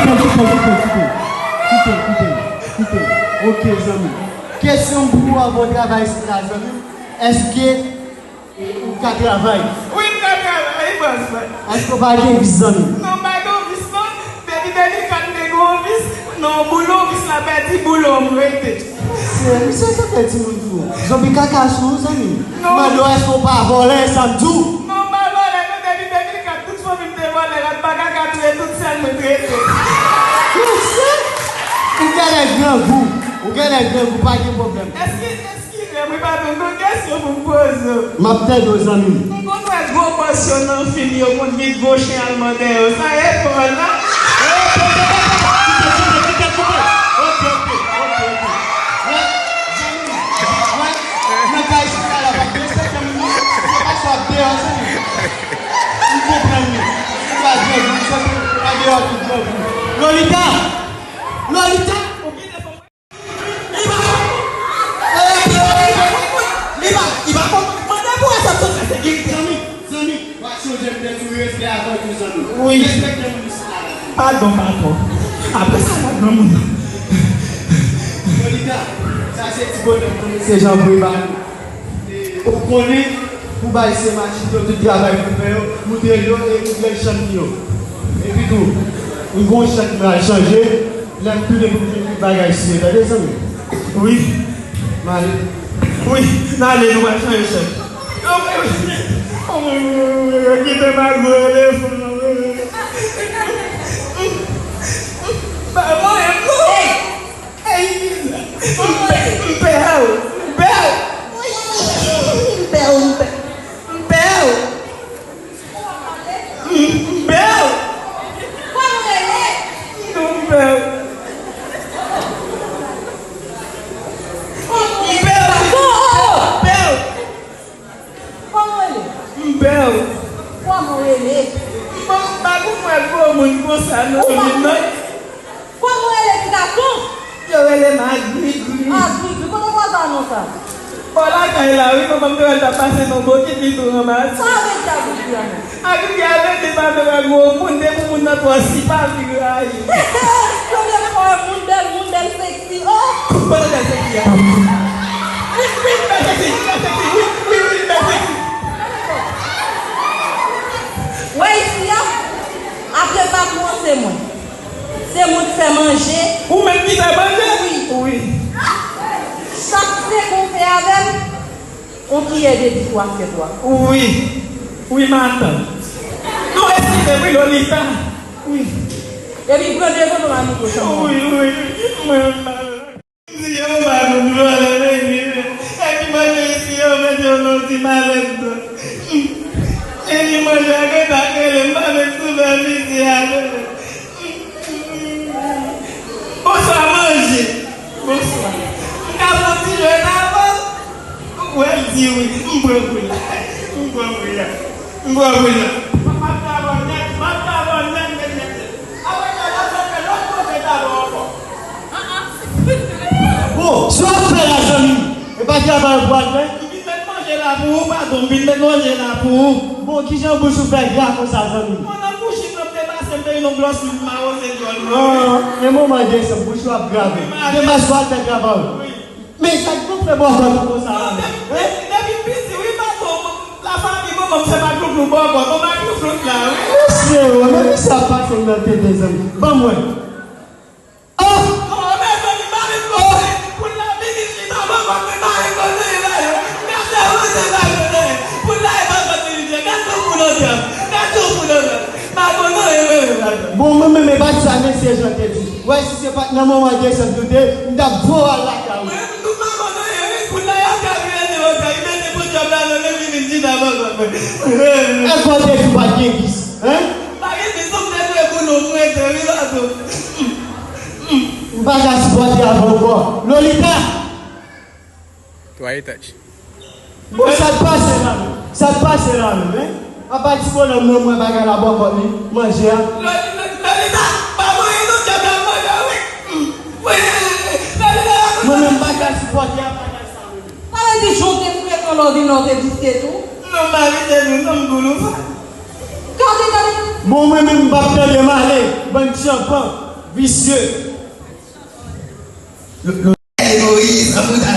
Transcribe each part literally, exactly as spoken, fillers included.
Kite, kite, kite. Kite, kite, kite. Ok, zanmi. Kesyon m pou ou avan w travay isit la, zanmi. Èske ou ka travay? Wi, m ka travay, bòs mwen. Èske w pa gen vis, zanmi? Non, m pa gen vis, non. Depi de mil kat m te gen yon vis, nan yon boulo, vis la pèdi, boulo m rete. Se, misye se te timoun tou. Zonbi kaka sou ou, zanmi. Non. Mande w èske w pa vòlè, sa m di w. Non, m pa vòlè, non, depi de mil kat, tout fanmi m te vòlè, rat pa kaka touye tout sèl mwen t rete. Mesye, ou genlè grangou, ou genlè grangou, pa gen pwoblèm. Èske, èske Kilè, mwen pa konn yon kesyon pou m poze w. M ap tande w, zanmi m. M konn wè gwo bòs yo nan fim yo konn gen gwo chen alman dèyè yo. Sa e pa w la? Kite, kite, kite, kite, kite. Ok, ok, ok, ok. Wè, zanmi m, wè, nan kay sila la, pa t gen sèten moun, se pa sa w ap deyò, zanmi m. M konprann li. Se pa grangou, m santi pa deyò tout grangou. Lolita! Lolita! Li pa konn. Li pa, li pa konn. Mande pou wè sa sot fè se gen zanmi, zanmi. W ap sonje m te di w respè avan tou, zanmi. Wi. Respekte moun isit la. Padon, patwon. Apre sa, la granmoun nan. Lolita, sa se ti bonòm nan, se jan vre ba nou. Ou konnen, pou bay se machin yo, tout travay pou fè yo, moutre l yo, e moutre l chan yo. Epi tou, m gon chan m pral chanje, lè m tounen pou m gen tout bagay siye, tande, zanmi? Wi. M ale. Wi, n ale, nou pral chanje chan. Kite m ak gwo elefan. Pa mwen, non. Ey! Ey, m pè, m pè w, m pè w. M pè w, m pè, m pè w. M pè w. Non, m pè w. M pè w, m pè w. Kòman w rele? M pè w. Kòman w rele? M pa, m pa konn wè gwo moun konsa nan vi m, non. Kòman w rele, ti gason? Yo rele m Agrigri. Agrigri, kote w konn wè non sa? Bò lakay la, wi, manman m te wè l t ap pase nan bokit, li tou ranmase. Sa vle di Agrigri a menm? Agrigri a vle di pa vle wè gwo moun, depi moun nan twò si pa vle rayi. Premye fwa w wè moun bèl, moun bèl seksi. Oh! Kote bèl seksi a? Wi, wi, bèl seksi, bèl seksi, wi, wi, wi, bèl seksi. Wè isi a, apre patwon an se mwen. Se mwen ki fè manje. Ou menm ki fè manje? Wi. Wi. Chak segonn w fè avè m, on kiyè de di pou asyèt ou a. Wi. Wi, matant. Non, eskize m, wi, Lolita. Wi. Epi pran devan nou a mikwo chanm. Wi, wi, wi. Mwen, m pa vle. Mizye yo pa konn vòlè, men, men, men. Epi manje isi yo mete yo nan ti malèt blan. Epi manje a gentan rele, m pa menm sou fè mizye a, non. Bonswa, manje. Bonswa. M ka fè yon ti jwèt avè w? Ou wè, l di wi. M pran kou la. M pran kou la. M pran kou la. M ap travay nèt. M ap travay nèt, nèt, nèt, nèt. Apre sa, l ap fè lòt koze dabò ankò. Bon, sa w ap fè la, zanmi m? E pa travay ou pral fè? M vin met manje la pou ou, patwon, m vin met manje la pou ou. Bon, kijan bouch ou fè gra konsa, zanmi m? Pandan bouch li pran m te pase m te yon glòs m mawoze dyòl mwen. Ah, e moman de se bouch ou ap grave. Demas ou al fè travay ou. Wi. Men sa k pou fè bòkòt ou konsa la menm? Depi, depi m piti, wi, patwon, lafanmi manman m se pa klouklou bòkòt, on pa klouklou la, wi. Mesye, o, men misye ap pase m nan tete, zanmi. Ban mwen. Oh! Oh, mezanmi, mari m konprann. Pou l la vini chita bò kòt mwen, mari m konn anyen la yo. Gade manje la yo, anyen. Pou l la e bò kòt li vini. Gade yon pou lontan. Gade yon pou lontan. Pa konn anyen, mwen menm la. Bon, mwen menm, e pa sa mesye Jan te di. Wè, si se pa t nan moman de sèt nou te, m t ap voye w al lakay ou. Mwen menm tou pa konn anyen, wi. Pou l la y ap gade mwen nan lakay, mete pou djòb la nan men li vin chita bò kòt mwen. E kote ki pa t gen vis, en? M pa gen vis, m te dwe pou nou, m rete, wi, patwon. M pa ka sipòte avè w ankò. Lolita! Twa etaj. Bon, sa k pase la menm? Sa k pase la menm, en? Apa ti bonòm nan mwen bagay la bòkòt li, manje a? Lolita, pa voye non, djab la manje, wi. Mwen menm m pa ka sipòte a bagay sa menm. Sa vle di jan w te frekan lè w vin la w te vise tou? Non, m pa vise nou, non, m gouloufa. Gade, gade. Bon, mwen menm m p ap tande m ale, bann tyanpan. Visye. Lo- lo- Egoyis, anmouda.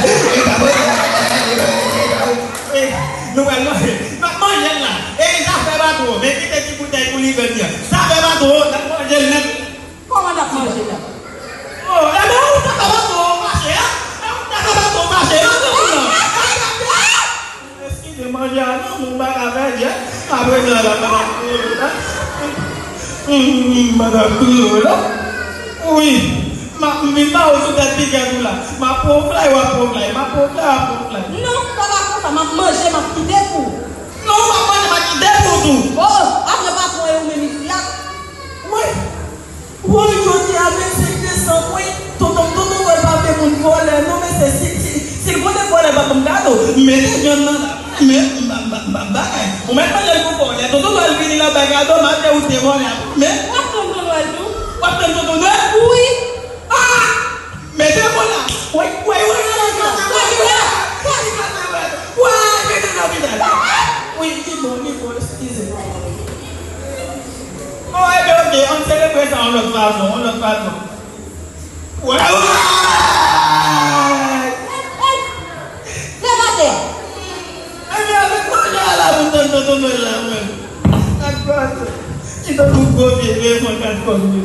Nou pral manje. N ap manje l la. E zafè pa twò. Men kite ti boutèy pou li vennyan. Zafè pa twò. N ap manje l nèt. Kòman n ap manje l la? Oh, enben, ou ta ka pa twò fache, a? Ou ta ka pa twò fache, non, non, non. Eskize, manje a non, moun pa ka fè djè. Apre sa, la, madanm Kreyòl la. Hum, madanm Kreyòl la. Wi. M ap, m vin ba ou sou tèt piga tou la. M ap pran w flay, w ap pran w flay. M ap pran w flay, w ap pran w flay. Non, sa pa konsa. M ap manje, m ap kite pou ou. Non, w ap manje, m ap kite pou ou tou. Oh, apre patwon e ou menm isi a. Wi. Woy, jodi a vennsenk desanm, wi. Tonton, tonton Nwèl pa vle moun vòlè, non, mesye, si, si, si l konnen vòlè pa ban m kado, m mete vyann nan la. Men, m, m, m, m, bagay. Ou mèt manje l pou vòlè. Tonton Nwèl vini la bay kado, m ap di ou te vòlè. Men. W ap tann Tonton Nwèl tou? W ap tann Tonton Nwèl? Wi. Ah! Mete vòlè. Woy, woy, woy, woy, woy, woy, woy, woy, mete nan viday. Wi, li bon, li bon, eskize. Oh, ebyen, oke, ann selebre sa yon lòt fason, yon lòt fason. Wè, wè! Leve atè! Ebyen, avèk manje a la, pou tann Tonton Nwèl la, mwen. Kat kòd. Ki tankou gwo vye lefan kat kòd, wi.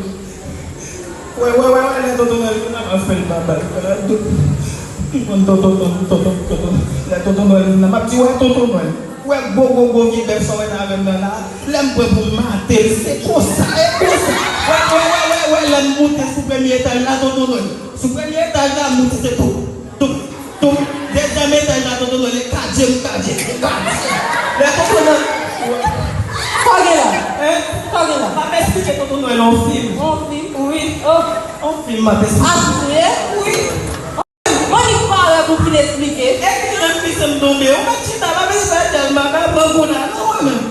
Wè, wè, wè, wè, lè Tonton Nwèl vin la, m ap fè l babay. Wè, tonton, tonton, tonton, tonton, tonton. Lè Tonton Nwèl vin la, m ap di, wè, Tonton Nwèl. Wè gwo, gwo, gwo vye bèf sa w wè nan avè m nan la, lè m pran pou m mate l, se konsa, e konsa. Wè, wè, wè, wè, wè, lè m moute sou premye etaj la, Tonton Nwèl. Sou premye etaj la, m moute, se toup, toup, toup. Dezyèm etaj la, Tonton Nwèl, e kadye m kadye, kadye. Lè Tonton Nwèl. Sa w gen la? Hein? Sa w gen la? M ap esplike Tonton Nwèl yon fim. Yon fim? Wi. Oh. Yon fim, m ap esplike. Asire? Wi. Monik parèt pou fin esplike. Epi menm pise m tonbe. Ou mèt chita, pa bezwen fè djòl, m pa ka pran kou la, non, mwen menm.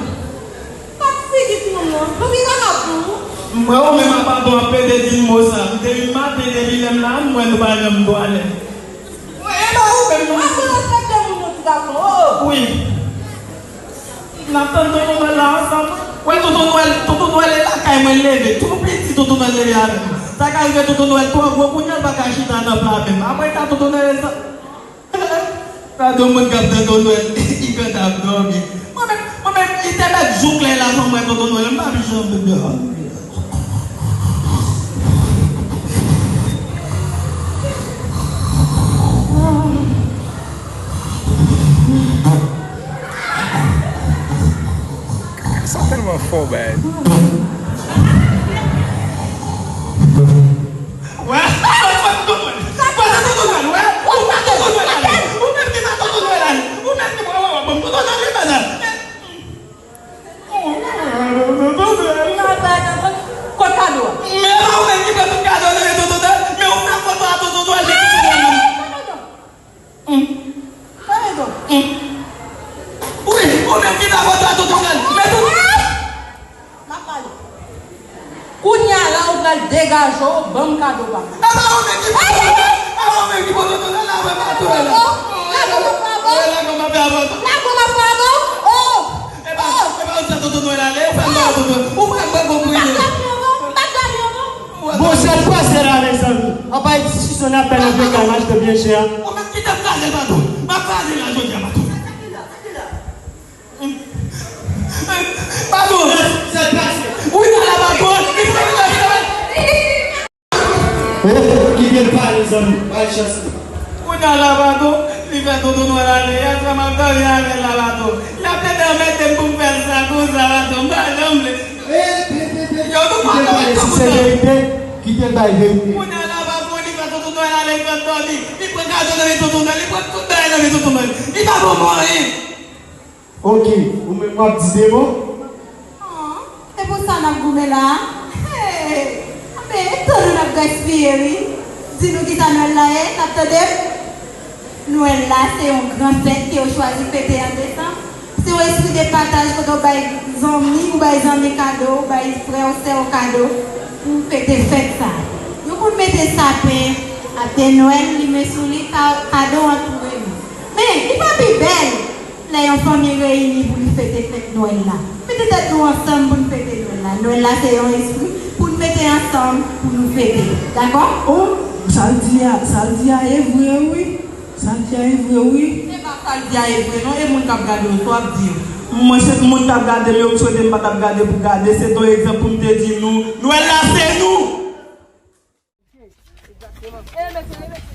Gad figi timoun nan. Tonbe kaka pou ou. M wè ou menm apa bon ap plede di m mo sa. M te vin maten, depi lè m la, m wè nou pa janm twalèt. Mwen, e pa ou menm, non. Mwen se respekte moun, yon ti gason. Oh, oh. Wi. N ap tann Tonton Nwèl la ansanm. Wè, Tonton Nwèl, Tonton Nwèl e lakay mwen leve. Tou piti Tonton Nwèl leve avè m. Sa ka rive Tonton Nwèl twò gwo, kounye a l pa ka chita nan pla menm. Apre sa, Tonton Nwèl e sa. Gade yon moun k ap Tonton Nwèl, li gentan ap dòmi. Mwen menm, mwen menm, li te mèt jouk lè l ap anmwè Tonton Nwèl, m pa janm dòmi. Sa tèlman fò, bèl. Wè, wè, wè, tonton Nwèl. Wè, tonton Nwèl, wè. Ou pa tonton Nwèl ale. Ou menm ki pa tonton Nwèl ale. Ou menm ki pa, wè, wè, bon, tonton Nwèl, li pa la. Kot kado a? Men pa ou menm ki pran tout kado nan men tonton Nwèl. Men ou fè foto a tonton Nwèl, men tonton Nwèl. Hum. Sa vle di? Hum. Wi, ou menm ki ta konn sa tonton Nwèl. Men tou. M ap pale. Kounye a la, ou pral degaje w, ban m kado pa m. E pa ou menm ki pran tonton Nwèl. E pa ou menm ki pran tonton Nwèl la, mwen pa tonton Nwèl la. Lago m ap fè avè w. Lago m ap fè avè w. Lago m ap fè avè w. Oh! E pa, oh, e pa ou sa tonton Nwèl ale, ou fè m ba tonton Nwèl. Ou fè m ba tonton Nwèl. M pa t dòmi ankò. M pa t dòmi ankò. Bon, sa k pase la, mezanmi? Apa e diskisyon n ap fè nan vye kay m achte byen chè a? Ou menm kite m kraze l, patwon. M ap kraze l la jodi a, patwon. Patwon. Sa k pase? Wi, m al la, patwon. Li fè m kraze l. Eh, kite l pale, zanmi. Bay chans li. Kounye a la, patwon, li fè tonton Nwèl ale. Yè swa m ap dòmi avè l la, patwon. L ap plede anmède m pou m fè l sa konsa, patwon. M pa janm vle. Yo, nou pa janm fè sa konsa. Kite l pale, si se verite, kite l bay verite. Kounye a la, patwon, li fè tonton Nwèl ale, li fè l dòmi. Li pran kado nan men tonton Nwèl, li pran tout bagay nan men tonton Nwèl. Li pa ban mwen anyen. Ok, ou menm w ap di de mo? Oh, e pou sa n ap goumen la a? Hey! Anben, e tan nou n ap gaspiye, wi. Di nou kisa Nwèl la ye, n ap tande m? Nwèl la, se yon gran fèt ke yo chwazi fete an desanm. Se yon espri de pataj kote w bay zanmi, ou bay zanmi kado, ou bay frè w, sè w kado pou fete fèt sa. Yo konn mete sapen, ap de Nwèl, limen sou li, ka-, kado antoure nou. Men, li pa pi bèl lè yon fanmi reyini pou li fete fèt Nwèl la. Mete tèt nou ansanm pou n fete Nwèl la. Nwèl la se yon espri pou n Rete ansanm pou nou fete. Dakò? Oh, sa l di a, sa l di a e vre wi. Sa l di a e vre wi. Se pa sa l di a e vre non, e moun k ap gade w sa w ap di yo. Mwen se moun t ap gade m yo, m swete m pa t ap gade pou gade, se te yon egzanp pou m te di nou, Nwèl la se nou! Egzakteman. E mesye, e mesye.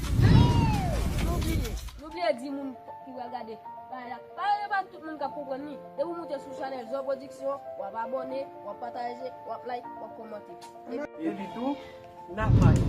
Nou bliye, nou bliye di moun ki pral gade bagay la. Paske e pa tout moun k ap konprann li. Depi w moute sou chanèl Zò Production, w ap abòne, w ap pataje, w ap like, w ap kòmante. Epi tou, n ap mache.